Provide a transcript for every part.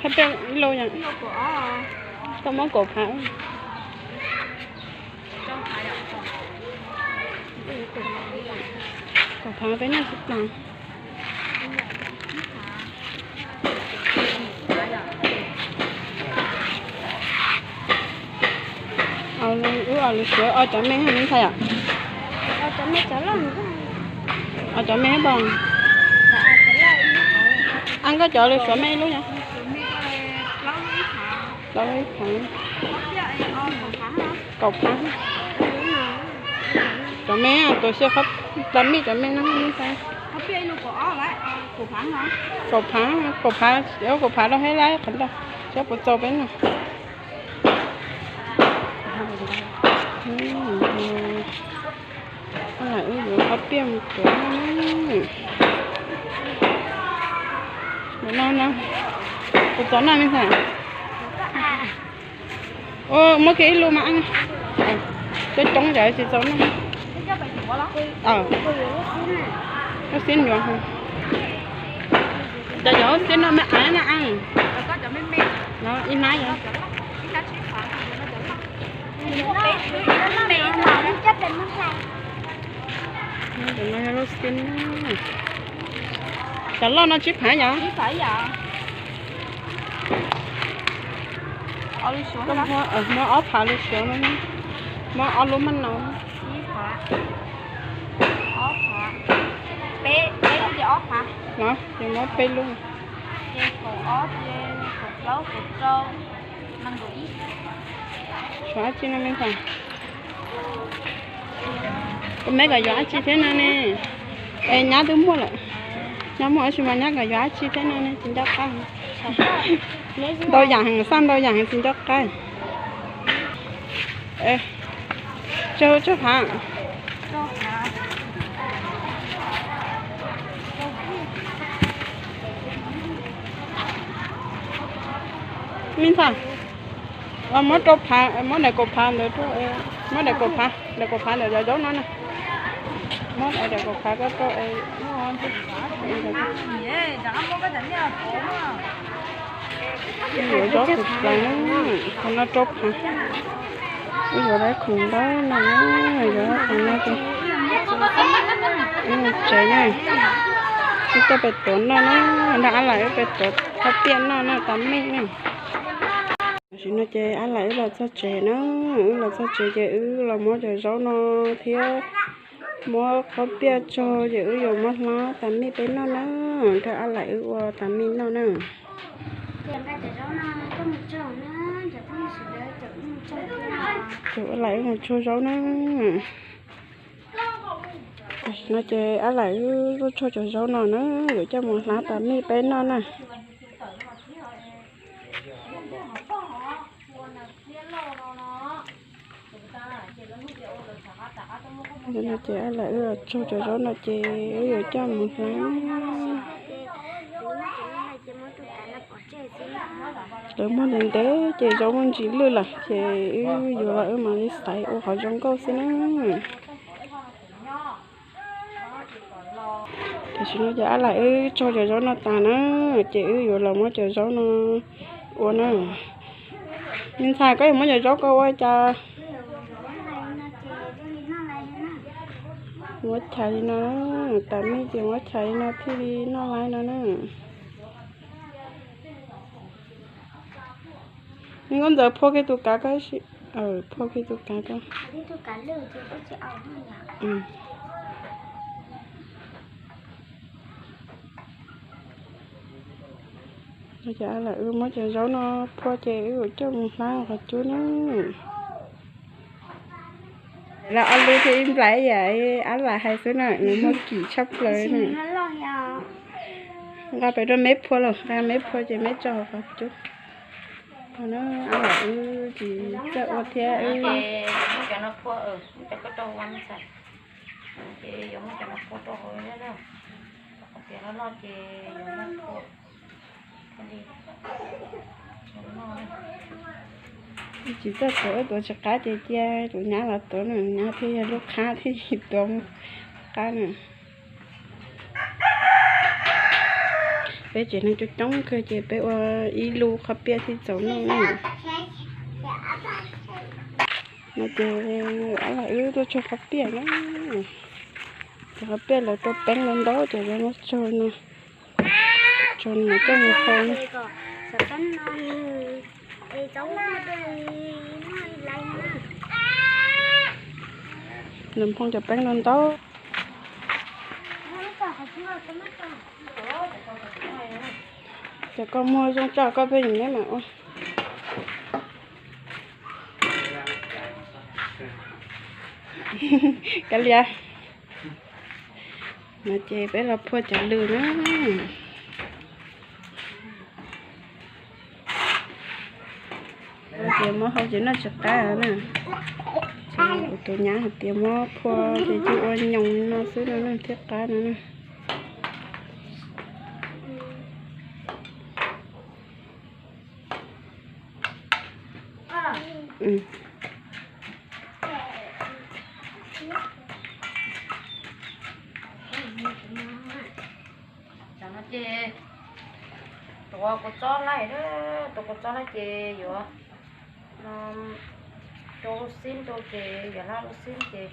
Qhab piaj ib lub yom. Koj muab kaum phav. Kaum phav peb noj tsis tas. Wb ua lus suav ua cov me me ntxhais yom. Ua cov me hab pom. Ab, koj cov lus suav me ib lub yom. Plaub lub ib phav. Kaum phav. Cov me, tus xyaw qhov tas mij cov me no. Kaum phav, kaum phav, kaum phav rau hab lab qhov ntau, saib puas txaus peb noj. Wb yuav qhov piaj mus tuav no na. Puas txaus noj me ntxhais? Muab kiag ib lub mas. Coob coob ces tsis txaus noj. Lub xib nyuav. Cov yog lub xib no me aiv na. Ib hnab yog. Cov loj no tsib phav yom. Muab ob phav lub suav no, muab ob lub maj nau. Ces muab peb lub. Suav dab tsi no me ntxhais? Kuv meb kom yuav dab tsi thiab no ne? Es nyab twb muaj lawm. Nyab muaj tab sis mas nyab kom yuav dab tsi thiab no ne, tsis nco qab. Ntau yam heev, xaj ntau yam heev tsis nco qab. Tsawg tsawg phav? Me ntxhais, muab rau phav, muab daim kaum phav ntawd rau, muab daim kaum phav, daim kaum phav ntawd cov zaub no na. Muab daim kaum phav ko rau. Yuav zaub khoom plaws, qhov no rau phav. Wb yuav lawv khoom ntau no, yuav khoom no ces tsev na. Wb coj pem tuav noj na, nrog ab laim wb pem tuav qhov piaj noj na, tas mij na. Tam sim no ces ab laim wb los txog tsev na, wb los txog tsev ces wb los muab cov zaub no thiab muab qhov piaj tsog ces wb yuav muab hlab tas mij peb noj na, nrog ab laim wb ua tas mij noj na. Ces ab laim wb mus tsog zaub na. Tam sim no ces ab laim wb tsog cov zaub no na, yuav coj mus hlab tas mij peb noj na. Ces ab laim wb tsog cov zaub no ces wb yuav coj mus hlab. Lawv muag ntev ntev ces zaub muaj ntsis lwj lawm ces wb yuav los wb mam li xaiv ua qhov zoo nkauj xwb na. Tam sim no ces ab laim wb tsog cov zaub no tas na, ces wb yuav los muab cov zaub no ua na. Me ntxhais, koj yuav muab cov zaub ko ua cas? Muab chais li no, tas mij ces muab chais li no thiaj li noj laib no na. Me Nkauj Ntxawm, phua kiag tus kav ko, phua kiag tus kav ko. Ces wb muab cov zaub no phua ces wb yuav coj mus hlab qhov cub na. Los ob lub thiab ib nplais yam ab laim hais xwb na, nws muaj kim tshaj plaws na. Nqa pem rau meb phua los, nqa meb phua ces meb tso qhov cub. Ab laim wb tsis txawj ua thiab wb. Wb tsis txawj tuav, wb tuav tsis qab ces cia tus nyab los tuav na, nyab thiaj yog lub qhab thiaj tuav qab na. Peb tsev neeg coob coob kawg ces peb ua ib lub qhov piaj thiaj txaus noj na. No ces ob lam wb tuaj tsau qhov piaj na. Ces qhov piaj lawv rau peeb ntau ntau ces lawv muab tsau no, tsau no coj mus hau na. Nws phoo cov peeb ntau ntau. Ces koj muag zoo tso koj pheej neb mam ua. Kav liam. No ces peb los phua cov lws na. Ces muab hau ces noj tsis qab na. Ces kuv tus nyab hais tias muab phua ces cia ua nyoos no xwb no na thiaj qab no na. Tam no ces tuav kua txob laij, tuav kua txob laij ces yuav rau lub xib rau ces yog hla lub xib ces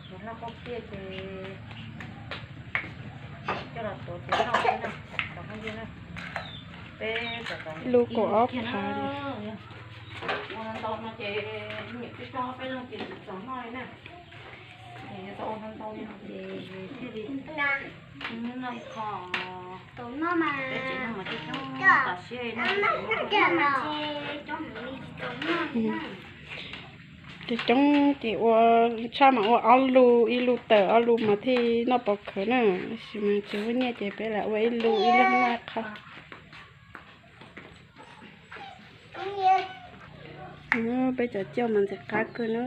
yog hla qhov piaj ces coj los tuav ces noj xwb na. Cov phooj ywg na, peb lub kaum ob phav li. Ua ntau no ces niam peb coj peb leeg ces tsis txaus noj li na. Ces yog tau ua ntau ntau li no ces thiaj li noj ib qho. Tau noj mas peb tsev neeg mas coob coob tas siab li na. Coob coob ces ua tshaj mas ua ob lub, ib lub tawm ob lub mas thiaj noj pov khawv na. Tab sis mas tsis muaj nyiaj ces peb lam ua ib lub ib leeg noj ib qho. Peb cov coj mas ntxim qab kawg na.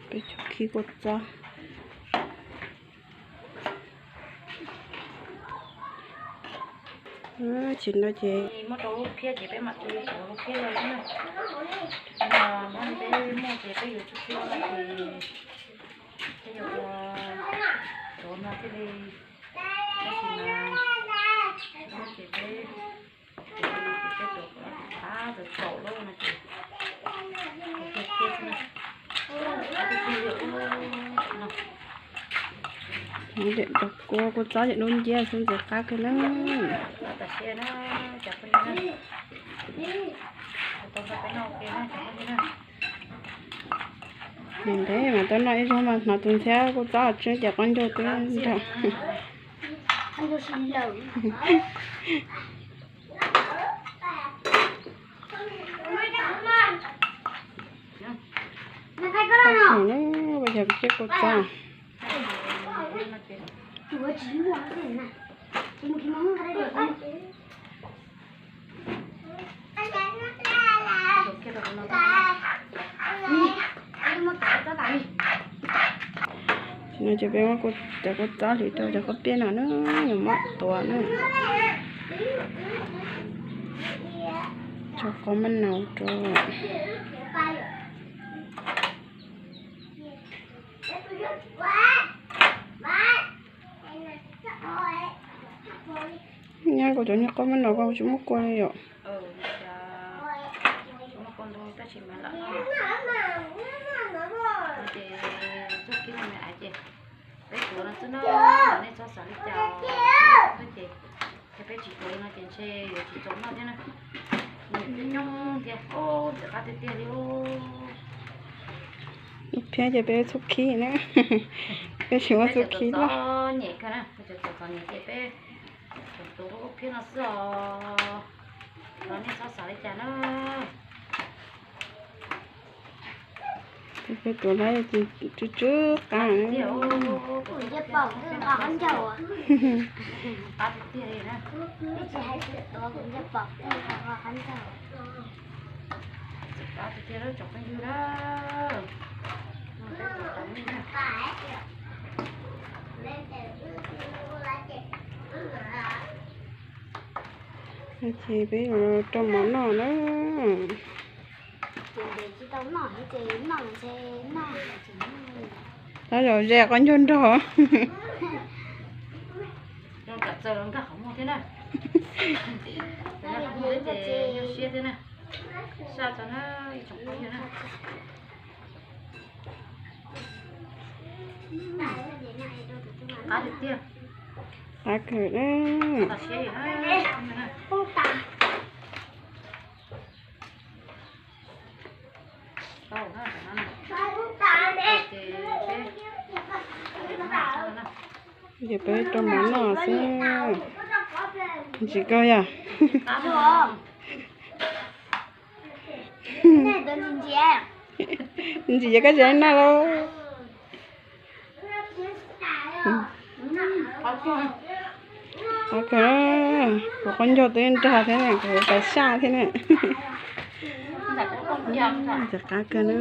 Peb tsuas khi kua txob. Tsis no ces muab rau lub phiab ces peb mam li tuav lub phiab los na. Muab peb muaj ces peb yuav tsuj tsuaj no ces peb yuav ua tuav no thiaj li, tab sis mas muab ces peb, peb tuav qab txaus txaus lawm no ces, no, kua txob ces dub nciab xwb ntxim qab kawg na. Ntev ntev mas tau noj ib zaug mas hnov tus ntxhiab kua txob tseeb ces qaub ncaug twb nrag. Ua yog peb coj kua txob. Tsis no ces peb muab cov kua txob hliv rau cov kua piaj no na, yuav muab tuav na. Tso qos maj naus rau. Nyab, koj cov niag qos maj naus koj tsis muab kua li yom? Peb tuav no xwb na, nej txhob xav li cas, ces peb tsis tuav li no ces ntshe yuav tsis txaus noj thiab na. Nws coob tiag, ntxim qab tiag tiag li. Lub phiab ces peb txhob khib na, peb tsis muab txhob khib lawm. Nyem kawg na, cov txom txom nyem ces peb tseem tuav lub phiab no xwb os, los nej txhob xav li cas na. Peb tuav lawm ces tsw tsw qab. Ces peb yuav rau mov noj na. Ces ntev tsis tau noj ces noj ces noj tsis noj. Tab zaum ze qaub ncaug nrog. Zoo tam txawj nkag qhov muag thiab na. Nkag qhov muag thiab ces nyuaj siab thiab na. Saj tso na, ib tsoom phooj ywg na. Qab tiag tiag. Qab kawg na. Tau siab yam na. Ces peb rau mov noj xwb. Ntsim koj yog? Ntsim ces koj tsis noj lauj. Qab kawg, kuv qaub ncaug twb nrog thiab na, kuv tais saj thiab na. Ntxim qab kawg na.